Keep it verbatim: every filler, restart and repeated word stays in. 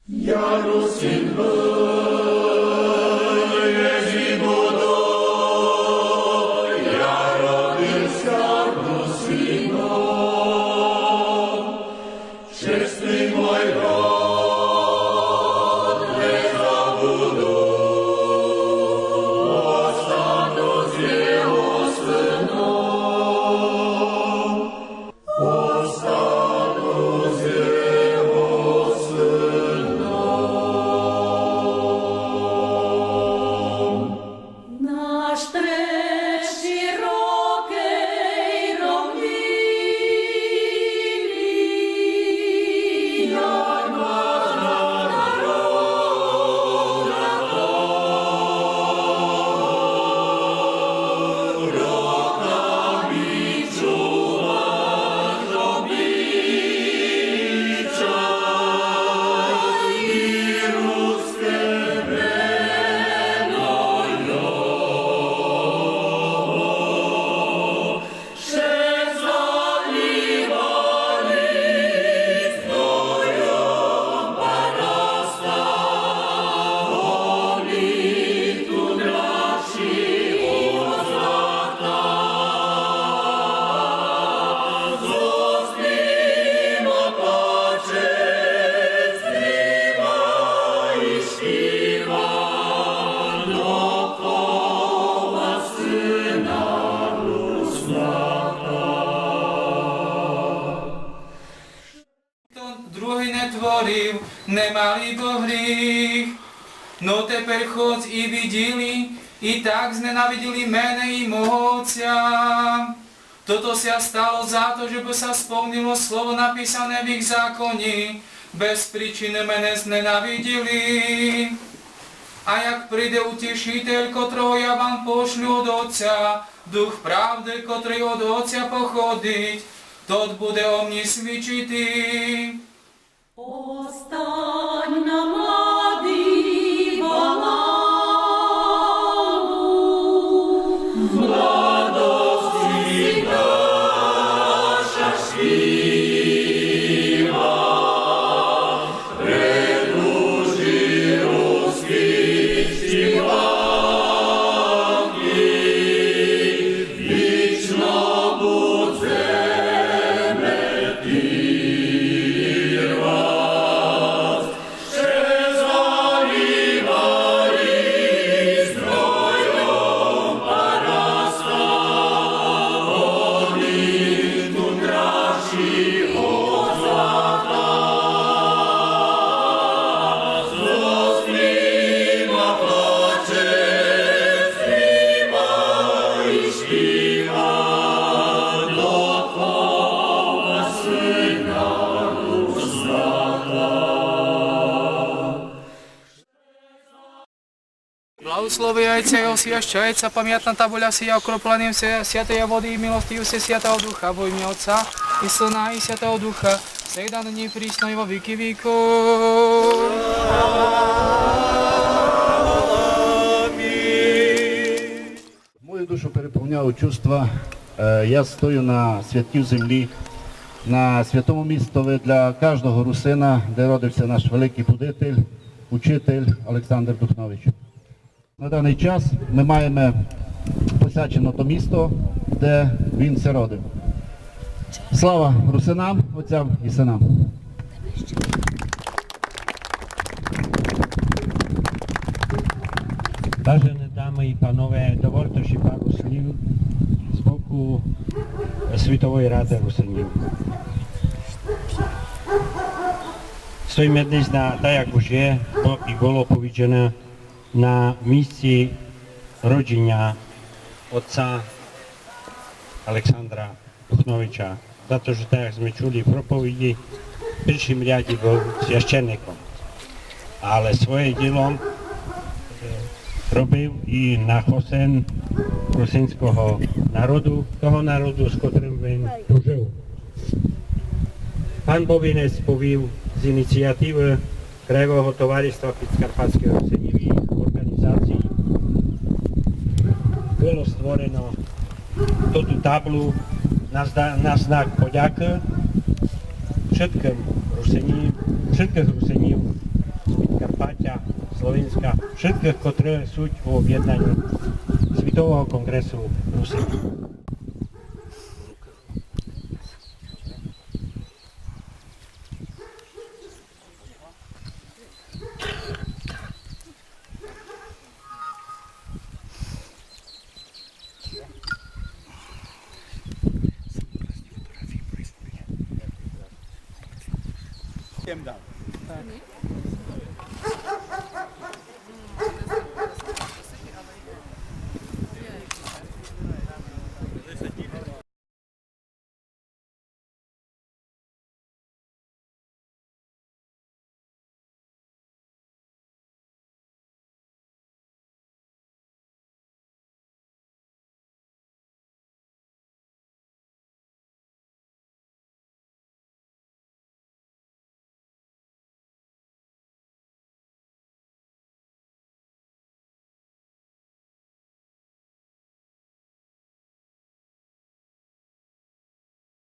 Я Русин был, єсть и буду, я родився Русином. Честный мой род не забуду, остану з його сыном. Остану з його сыном. Наш трест широкый ровный, як мазна дорога, роками чуваш обичай и руске мено його. Другый не творив, не мали бы гріх. Но тепер ходз и виділи, и так зненавиділи мене и мого Отця. Тото ся стало за то, жебы ся сповнило слово написане в їх законї: без причины мене зненавиділи. А як приде Утішитель, котрого я вам пошлю од Отця, Дух правды, котрый од Отця походить, тот буде о мні свідчити. Остань нам, младый, балалу, младости наша співа, пред уші рускі співанкы. Вічно будземе пірвац, ще заливали стройом параста, они тундраші озлата. Зоз нима плаче, з нима и співа, духова сына Русната. Благословляйте и освящайте памятна табуля сія окропленым сія святої воды и милостию сія Святого Духа, во имя Отца и Сына и Святого Духа, всегда, ныні и присно и во вікы віков. Амінь. Мою душу переповняють чувства. Е, я стою на святій землі, на святому містови для кожного русина, де родився наш великий будитель, учитель Олександр Духнович. На даний час ми маємо посвячено то місто, де він ся родив. Слава русинам, отцям і синам! Vážené dámy i pánové, dovolte si pár slov z boku Světové rady Rusínů. Stojíme dnes na, tak jak už je, bo-, i bolo powiedziane, na místě rodiny otca Alexandra Duchnoviča, za to, že, tak jak sme čuli v propovedí, v prvším riadě bol sviaščenikom, ale svojím dielom, e, robil i na chosén rusínského národu, toho národu, s ktorým ven tu žil. Pán Bobinec poviel z iniciatívy Krajového tovarstva Podkarpatského Rusínova, organizácií, bolo stvoreno túto tablu na zda-, na znak poďaky všetkým Rusínom, všetkých Rusínov, Батя, Словенська, вшыткых, котры суть у обєднаню Світового конґресу Русинів. Jem dal.